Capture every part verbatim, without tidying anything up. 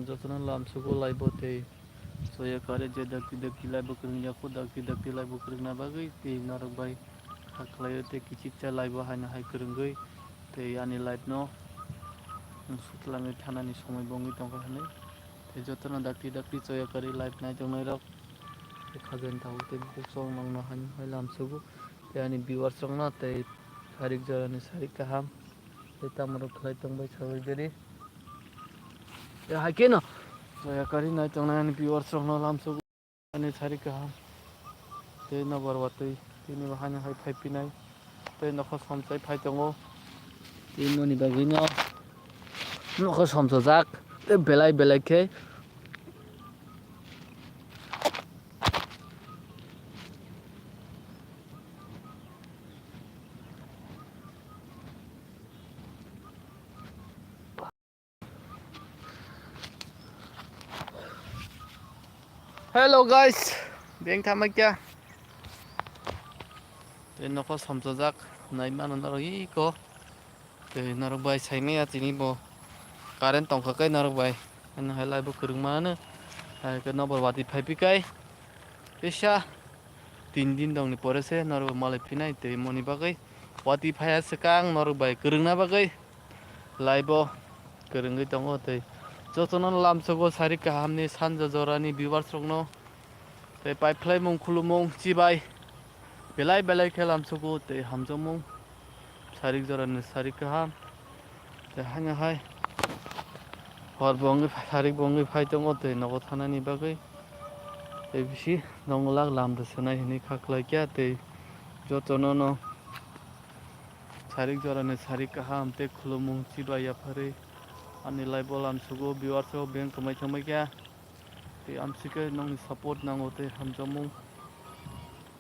Jotono lamsugo live o tei soya kare je dakti dakti live o kwrwng yaku dakti dakti live o kwrwngna bagwi tei norok bai kha khlaio tei kichikcha live o haino hai kwrwngwi tei ani live no sutlamwi thanani somoi bo wngwi tongkha hinwi tei jotono dakti dakti soya kare live nai tongnai rok tei khajani tabuk tei bukhuk song nokno haino hai lamsugo tei ani viewers rokno tei sarik jorani sarik kaham tei tamo rok khlai tongbai sabai gari. Tei hai kheno soya kari nai tongnai ani viewers rokno lamsugo ani sari kaham. Tei nobar watwi tini bo haino hai phai pinai. Tei nokho somsai phai tongo. Tei moni bagwino nokho somsajak. Tei belai belai khe Hello guys, beng thamakya. Tei nokho somsajak nai mano norok iko. Tei norok bai saimaya tini bo current tongkha kai norok bai. Ano hai live bo kwrwng mano. Hai khe nokbar watwi phai pikai. Kisa tin din dongni pore se norok malai phinai tei moni bagwi watwi phaiya swkang norok bai kwrwngna bagwi. Live o kwrwngwi tongo tei jotono lamsogo sari kahamni sanja jorani viewers rokno tei paiphlaimung khulumung chibai belai belai khe lamsogo tei hamjakmung sari jorani sari kaham tei haino hai hor bo wngwi sarik bo wngwi phai tongo tei nogo thanani bagwi tei bisi nongolak lam rwsonai hinwi kha khlaikha tei jotono no. Sarik jorani sarik kaham tei khulumung chibai yapharwi ani live o lamsugo viewers rok beng kwmai thangbai kha tei amsike nokni support nango tei hamjakmung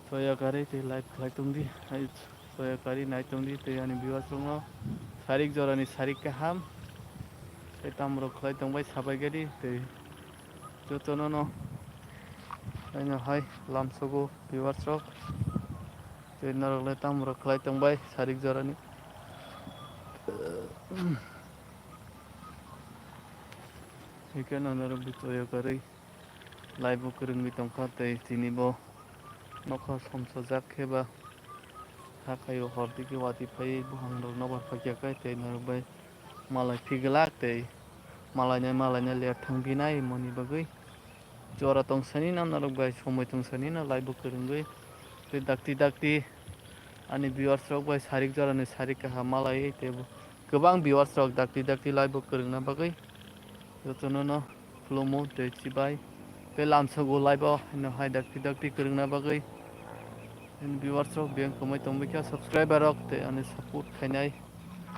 soya kari tei live khlai tongdi hai soya kari nai tongdi tei ani viewers rokno sarik jorani sarik kaham tei tamrok khlai tongbai sabai gadi tei jotono no haino hai lamsugo viewers rok. Tei norok le tamo rok khlai tongbai sarik jorani. Hikhe no norok bichoyo kwrwi live o kwrwngwi tongkha tei tini bo nokha somsajak khe ba hakhaio hor digi watwi phaiwi buphang rok nobar phaiya khe tei norok bai malai phi glak tei malainai malainai ler thang phinai moni bagwi. Jora tong sani na norok bai somoi tong sani na live bo kwrwngwi tei dakti dakti ani viewers rok bai sarik jorani sarik kaham malai tei kwbang viewers rok dakti dakti live bo kwrwngna bagwi jotono no khulumo tei chibai tei lamsogo live o haino hai dakti dakti kwrwngna bagwi ani viewers rok beng kwmai tongbai kha subscriber rok tei ani support khainai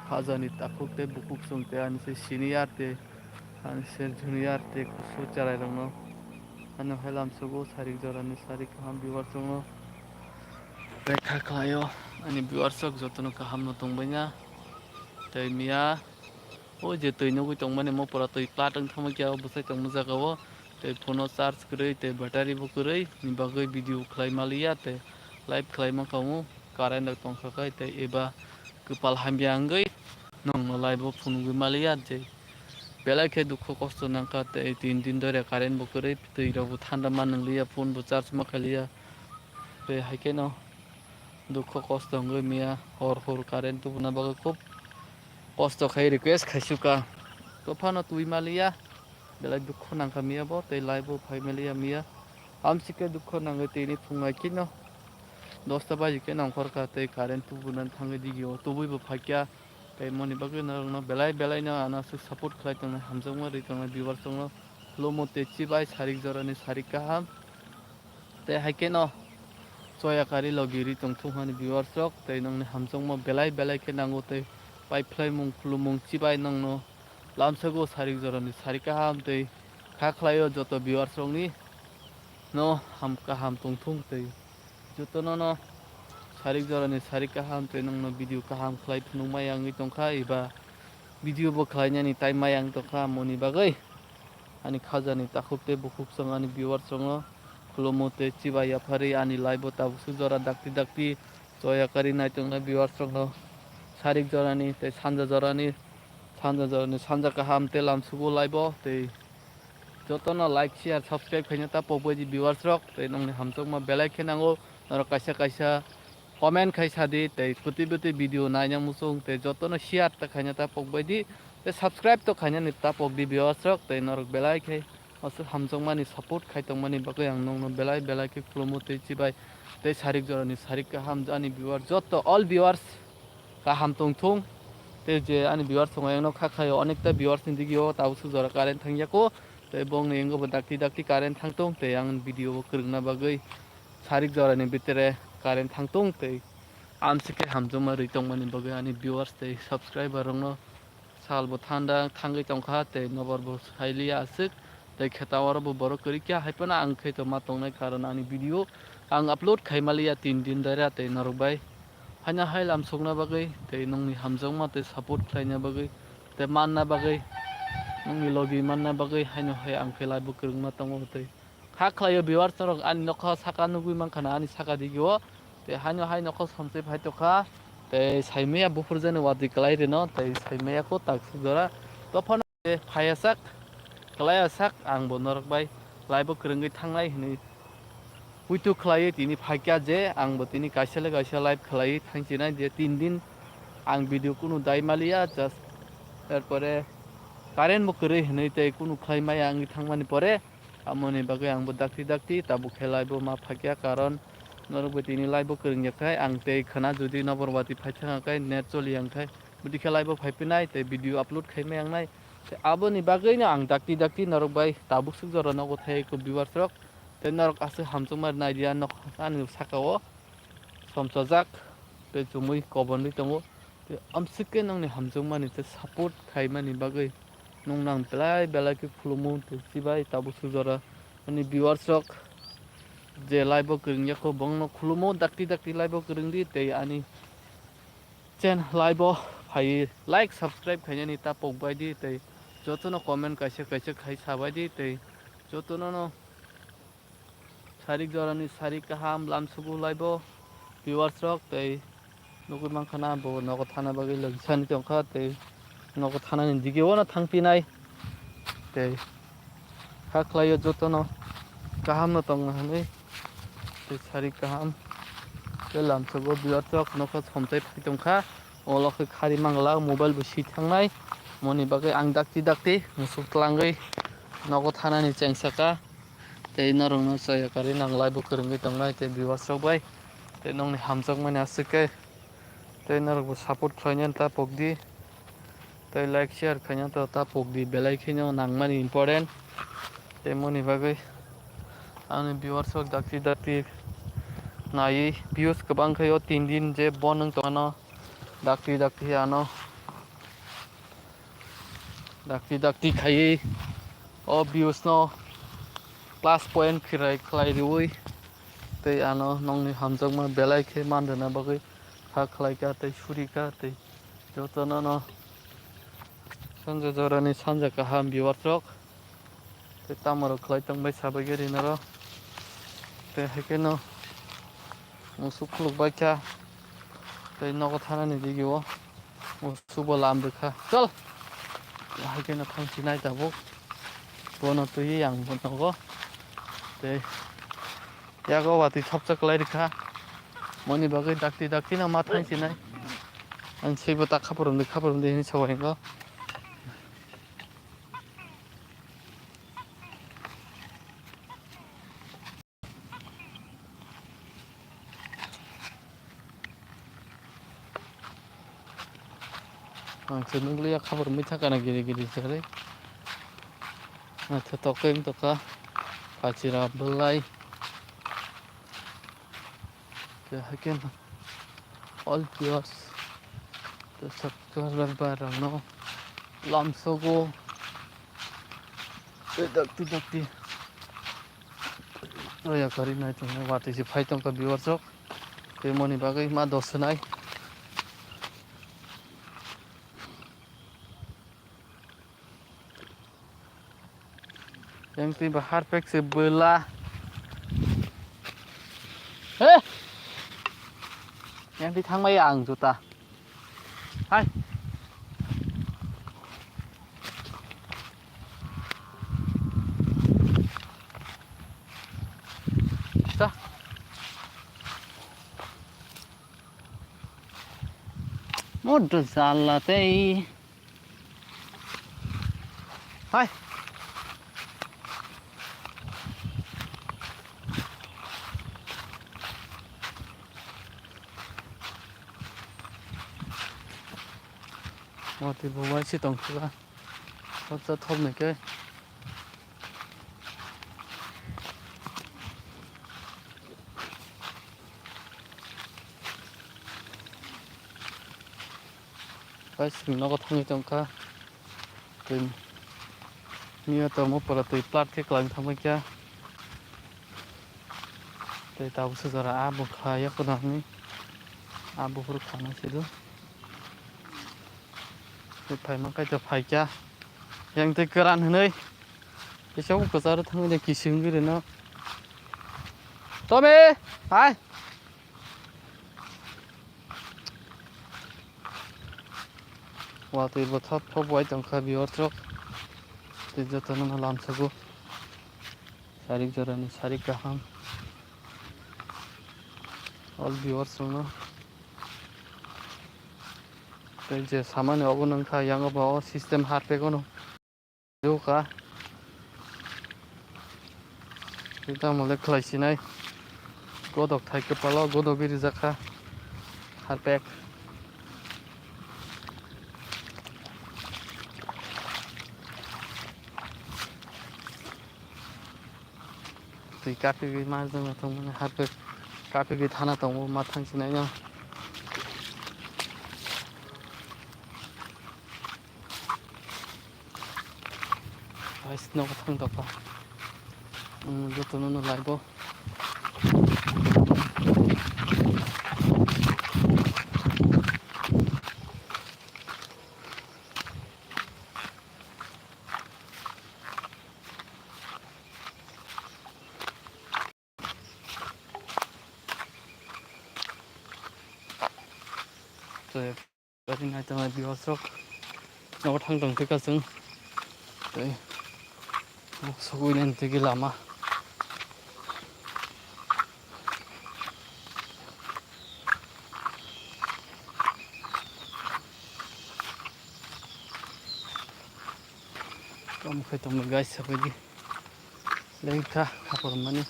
khajani takhuk tei bukhuk chwng tei ani se senior tei Ani se junior tei kusu chwrairokno. Ano hai lamsogo sarik jorani sarik kaham viewers rokno. Rekha khlaio ani viewers rok jotono kaham no tongbaina. Tei miya o je twi nugwi tongmani mo pura twi plat wng thangma khe o bwsai tongma jaga o. Tei phone o charge kwrwi tei battery bo kwrwi ni bagwi video khlai maliya tei live khlai mankha o current rok tongkha khai tei eba kwpal hamya wngwi nongno live o phunugwi maliya je. Belai khe dukhu kosto nangkha tei tin din dore current bo kwrwi, twi rok bo thanda man nwngliya, phone bo charge ma khailiya. Tei hai kheno dukhu kosto wngwi miya hor hor current tubuna bagwi khub kosto khai request khaisukha. Tophano twi maliya, belai dukhu nangkha miya bo tei live bo phai maliya miya. Amsike dukhu nangwi tini phungai kheno dosta baji khe nongkhorkha tei current tubuna thangwi digi o tubui bo phaikha. Tei moni bagwi norokno belai belai no ano aswk support khlai tongnai, hamjakma rwi tongnai viewers rokno khulumo tei chibai sarik jorani sarik kaham. Tei hai kheno choya kari logi ri tongthung hani viewers rok tei nongni hamjakma belai belai khe nango tei paiphlaimung khulumung chibai nongno lamsago sarik jorani sarik kaham tei kha khlaio joto viewers rokni no ham kaham tongthung tei jotono no sarik jorani sarik kaham tei nongno video kaham khlai phunukma yangwi tongkha eba video bo khlainani time ma yang tongkha moni bagwi ani khajani takhuk tei bukhuk chwng ani viewers rokno khulumo tei chibai yapharwi ani live o tabuk swk jora dakti dakti choya kari naitongnai viewers rokno sarik jorani tei sanja jorani sanja jorani sanja kaham tei lamsugo live o tei Jotono like, share, subscribe khaina ta pokbai di viewers rok, tei nongni hamjakma belai khe nango, norok kaisa kaisa comment khai sadi, tei kwtwi bwtwi video naina muchung, tei jotono share ta khaina ta pokbai di, tei subscribe to khainani ta pok di viewers rok, tei norok belai khe aswk hamjakmani support khai tongmani bagwi ang nongno belai belai khe khulumo tei chibai, tei sarik jorani sarik kaham ani viewers joto all viewers kaham tongthung. Tei je ani viewers tongo, ayangno kha khlaio, onekta viewers ni digio tabuk swk jora current thangyako. Tei bongni wngkha bo dakti dakti current thangtong, tei ang video bo kwrwngna bagwi sarik jorani bitere current thangtong, tei amsike hamjakma rwi tongmani bagwi ani viewers tei subscriber rokno sal bo thanda thangwi tongkha, tei nobor bo sailiya aswk. Tei khe ta oro bo borok kwrwi kya hai phano ang khe to ma tongnai, karon ani video ang upload khai maliya tin din daira, tei norok bai haino hai lam sokna bagwi tei nongni hamjakma tei support khlaina bagwi tei manna bagwi, nongni logi manna bagwi haino hai ang khe live bo kwrwngma tongo tei kha khlaio viewers norok ani nokha saka nugwi mankha na ani saka digio tei haino hai nokha somsai phai tokha tei saimaya buphur jani watwi kwlai rino tei saimaya ko taksuk jora to phano. Phaiya sak, kwlaiya sak, ang bo norok bai live o kwrwngwi thangnai hwnwi puitu khlaiwi tini phaikya je ang bo tini kaisa le kaisa live khlaiwi thangchinai je tin din ang video kunu dai maliya, just erpore current bo kwrwi hwnwi tei kunu khlai maya wngwi thangmani pore, amoni bagwi ang bo dakti dakti tabuk khe live o ma phaikya, karon norok bo tini live o kwrwngya khai ang tei khwna jodi nobor watwi phai thangkha khai net choli yang khai. Bwtwi khe live o phai phinai tei video upload khai mai ang nai. Tei aboni bagwi no ang dakti dakti norok bai tabuk swk jora nogo thai ko viewers rok. Tei norok aswk hamjakma nai dia nok ani saka o somsajak tei chumui kobonwi tongo. Tei amswk khe nongni hamjakmani tei support khaimani bagwi nongno ang belai belai khe khulumo tei chibai tabuk swk jora ani viewers rok je live o kwrwngya kho bongno khulumo dakti dakti live o kwrwngdi tei ani Chen live o phai like subscribe khainani ta pok bai di tei jotono comment kaisa kaisa khai sabai di tei jotono no sarik jorani sarik kaham lamsugo live o viewers rok tei nugui mankha na bo nogo thana bagwi logisani tongkha tei nogo thanani dige o no thangpinai tei kha khlaio jotono kaham no tongna hinwi. Tei sari kaham. Tei lamsogo biwar chok nokha somtai phai tongkha. Olo khe khari mangla mobile bo si thangnai. Moni bagwi ang dakti dakti musuk tlangwi nogo thanani chengsaka. Tei norokno chaya karwi nanglai bo kwrwngwi tongnai tei biwar chok bai. Tei nokni hamjakmani aswk khe. Tei norokbo support khlaina ta pokdi. Tei like share khaina ta, ta pokdi. Belai kheno nangmani important. Tei moni bagwi ani viewers rok dakti dakti naiwi views kwbang khaio tin din je bo nwng tongmano dakti dakti ano dakti dakti khaiwi o views no plus point khirai khlai riwi tei ano nokni hamjakma belai khe man rwna bagwi kha khlaikha tei surikha tei jotono no sanja jorani sanja kaham viewers rok tei tamo rok khlai tongbai sabaikhe rinaro tei haikhe no musuk khuluk baikha tei nogo thanani digio musuk bo lam rwkha chol haikhe no thangsinai tabuk bono twiwi ang bo nogo tei. Yago watwi thopsa kwlai rikha. Moni bagwi dakti dakti no ma thang sinai. Ang swibo ta khapur rwdi, khapur rwdi hinwi sawi hingo. Ang se nukliya khapur mui thangkana giri giri se ri. Naithotok khe wng tongkha. Pachira bwlai. Khe haikhe all viewers tei subscriber rokno lamsogo tei dakti dakti roya kari nai tongo watwi se phai tongkha viewers rok tei moni bagwi ma dos swnai. Yang twi ba harpek se bwla. He. Yang twi thangmai ang juta. Hai. Modo jala tei. Hai. Watwi bo waisi tongkha. Hotsa thopnwi khe. Guys, chwng nogo thangwi tongkha. Twi miya tongma pora twi plat khe kwlangwi thangbaikha. Tei tabukhe jora a bwkha yakhwna hwnwi a buphuru khana sido. Tei phaima kaitor phaikha. Yang tei kwran hwnwi. Kisa bo kwcharo thangwi de kising gwi rwno. Tobe! Hai! Watwi bo thop thop bai tongkha viewers rok. Tei jotono no lamsogo. Sarik jorani sarik kaham. All viewers rokno. Tei je samani obo nungkha yang bo o system harpek ono. Nukha. Tamo le khlai sinai. Godok thai kwpalo godogwi rijak kha. Harpek. Twi kapigwi ma jwngo thangmani harpek. Kapigwi thana tongo ma thang sinai no. Guys, nogo thang tokha. Ang jotono no live o. Tei gari nai tongnai viewers rok nogo thang tong thika chwng tei sogwi nai tigi lama. Tamo khai tongmani guys, sabaidi lengkha hapor mani.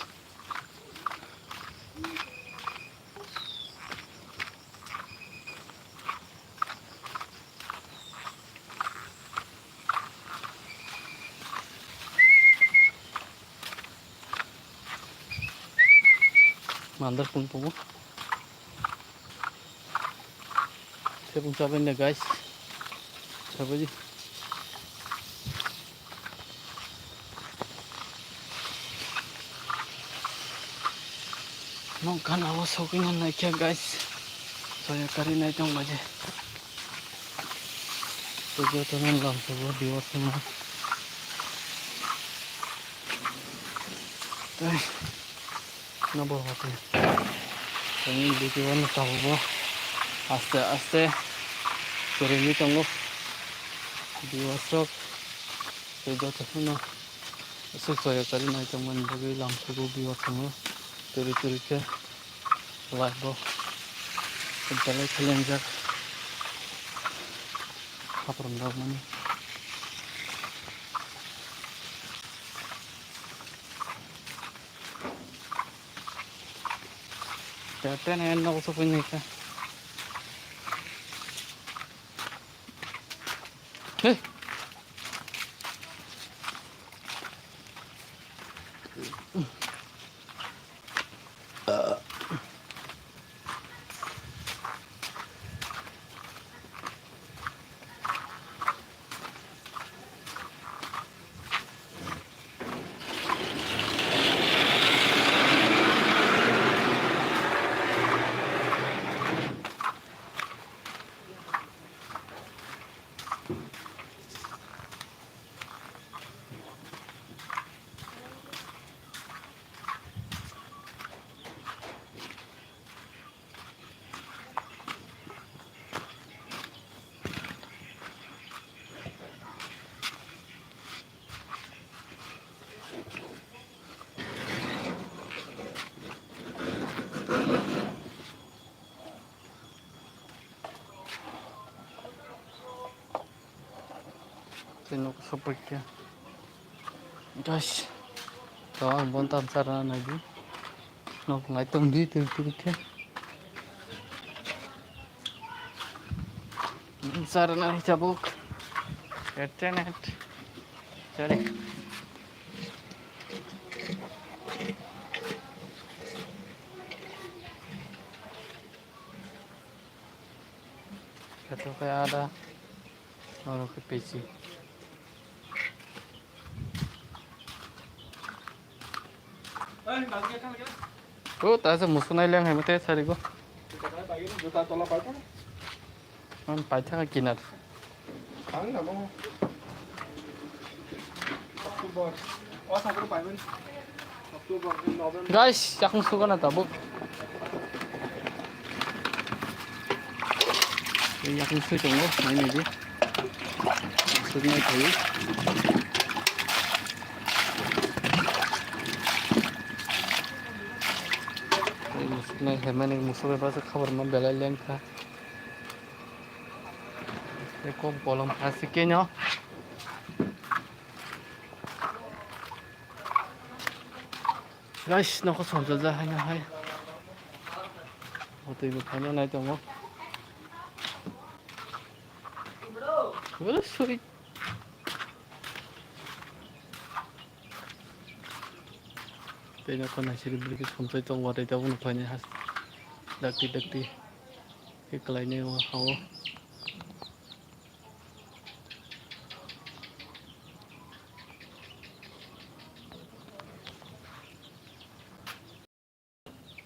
Mandar pung pungo. Tebung chabai na guys. Chabai. Nong kana o sokina naikhe guys. Soya kari nai tong baje. Jotono lamsogo viewers rokno. Tei nobo hwnkhe tini video no tabukbo aste aste kwrwngwi tongo. Viewers rok tei joto phano aswk soya kari nai tongmani bagwi lamsogo viewers rokno twrwi twrwi khe. Live bo belai khe lengjak. Haprom rok mani. Tete ne nok sokoi ni ka. Hey. Nok sopikya. Guys, to ang bon tam sara nai di. Nok ngai tong di tu tu khe. Sara nai chabuk. Internet. Sorry. Kato kaya ada. Oro khe pesi. O ta se musu nai leng hai mate sari go. Juta tola pai thang. Man pai thang kinar. Ang na mo. October. O sa ko pai man. Guys, yakung suka na tabuk. Yakung sui tongo, nai nai di. Suknai thawi. Musuknai hemani musuk bai basa khabar ma belai lengkha. Tei kom kolom pha se keno. Guys, nokho somjak jak haino hai. O twi bo phaina nai tongo. Oro suri. Tei nokho naisiri bwrwi khe somsai tongo, watwi tabukno phainai has. Dakti dakti khe kwlainai o ha-o.